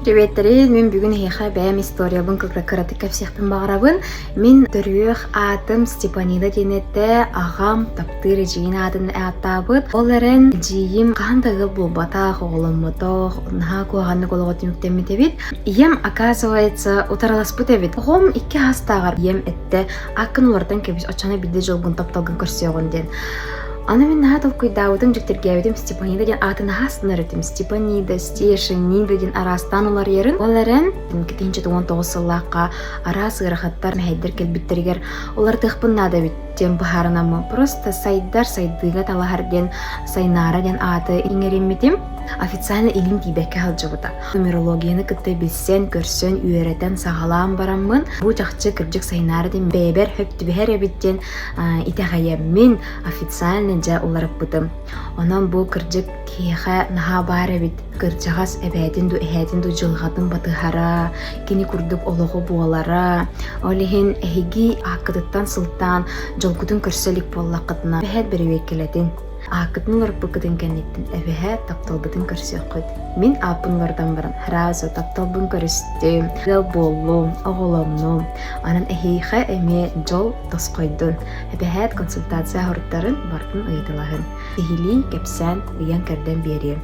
Приветтэри, мин бүгүн эһиэхэ бэйэм историябын кыратык кэпсиэхпин баҕарабын. Мин төрүөх аатым Степанида диэн этэ, аҕам таптыыр эдьиийин аатын ааттаабыт. Ол эрэн эдьиийим хаһан да ыал буолбатах, оҕоломмотох, наһаа куһаҕаннык олоҕо түмүктэммит эбит. Ийэм, оказывается, утарыласпыт эбит. Оҕом икки аастааҕар ийэм эттэ, аккын уларытан кэбис, оччоно биирдэ дьолгун тапталгын көрсүөҕүн диэн. Аны мин наһаа толкуйдаабытым, дьиктиргээбитим Степанида диэн аатын наһаа астынар этим. Степанида, Стеша, Нида диэн араастаан уларыйарын. Ол эрэн, 2019 сыллаахха араас ыарахаттар, мэһэйдэр кэлбиттэригэр уларытыахпын наада эбит диэн быһаарынаммын просто сайдар, сайдыыга талаһар диэн Сайнаара диэн ааты иҥэриммитим. Официально илиим тиийбэккэ сылдьыбыта. Нумерологияны кытта билсэн, көрсөн, үөрэтэн, саҕалаан бараммын, бу чахчы кырдьык Сайнаара диэн бэйэбэр хөп түбэһэр эбит диэн итэҕэйэммин официально дьэ уларыппытым. Онон бу кырдьык киһиэхэ наһаа баар эбит. Кырдьаҕас эбээтин дуу, эһээтин дуу дьылҕатын батыһара, кини курдук олоҕу буолара. Ол иһин эһиги ааккытыттан сылтаан дьолгутун көрсө илик буоллаххытына, эбэһээт бэрэбиэркэлэтин. Ааккытын уларыппыккытын кэнниттэн эбэһээт тапталгытын көрсүөххүт. Мин ааппын уларытан баран сразу тапталбын көрүстүм, ыал буоллум, оҕолоннум. Онон эһиэхэ эмиэ дьол тосхойдун. Эбэһээт консультация оһоруттарын барытын ыйыталаһын. Киһилии кэпсээн ыйан-кэрдэн биэриэм.